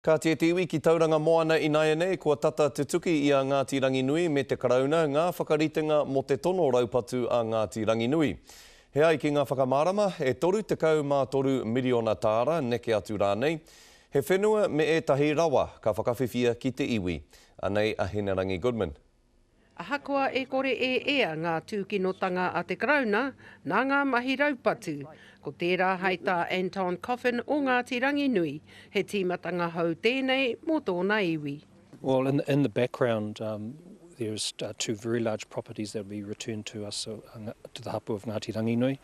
Ka tia te iwi ki Tauranga Moana inaianei, kua tata tutuki i a Ngāti Ranginui me te Karauna ngā whakaritenga mō te tono raupatu a Ngāti Ranginui. He ai ki ngā whakamārama, e 33 miriona tāra, neke atu rānei, he whenua me ētahi rawa ka whakawhiwhia ki te iwi. Anei a Hinerangi Goodman. Ahakoa e kore e ea ngā tūkinotanga a te Karauna nā ngā mahi raupatu, ko tērā hai tā Anton Coffin o Ngāti Ranginui, he tīmatanga hou tēnei mō tōna iwi. Well, in, in the background, um, there's uh, two very large properties that will be returned to us, uh, to the hapu of Ngāti Ranginui,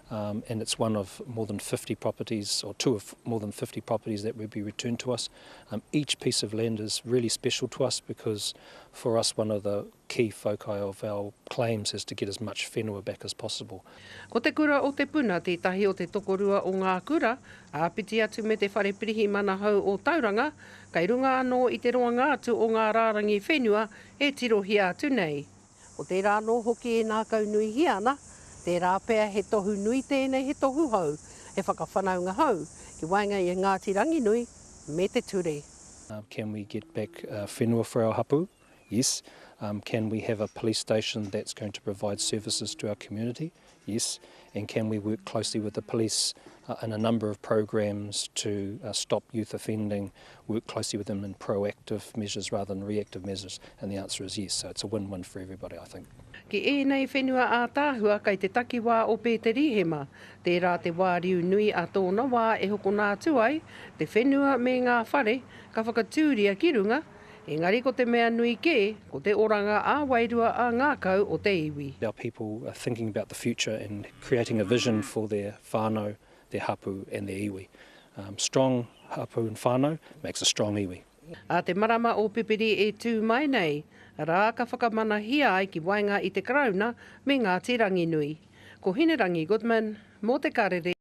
um, and it's one of more than 50 properties, or two of more than 50 properties that will be returned to us. Um, each piece of land is really special to us because for us one of the key foci of our claims is to get as much whenua back as possible. Ko Te Kura o Te Puna tētahi o te tokorua o ngā kura, āpiti atu me te Whare Pirihimana hou o Tauranga, kei runga anō i te roanga atu o ngā rārangi whenua e tirohia atu nei. Ko tērā anō hoki e ngākaunuihia ana, tērā pea he tohu nui tēnei he tohu hou, he whakawhanaunga hou ki waenga i a Ngāti Ranginui me te ture. Can we get back whenua for our hapu? Yes. Can we have a police station that's going to provide services to our community? Yes. And can we work closely with the police in a number of programs to stop youth offending, work closely with them in proactive measures rather than reactive measures? And the answer is yes. So it's a win-win for everybody, I think. Ki ēnei whenua ātaahua kei te takiwā o Pēterihema, tērā te wāriu nui a tōna wā e hokona atu ai te whenua me ngā whare ka whakatūria ki runga, Engari ko te mea nui kē, ko te oranga ā-wairua ā-ngākau o te iwi. Our people are thinking about the future and creating a vision for their whānau, their hapu and their iwi. Strong hapu and whānau makes a strong iwi. Ā te marama o Pipiri e tū mai nei, rā ka whakamanahia ai ki waenga i te Karauna me Ngāti Ranginui. Ko Hinerangi Goodman, mō Te Karere.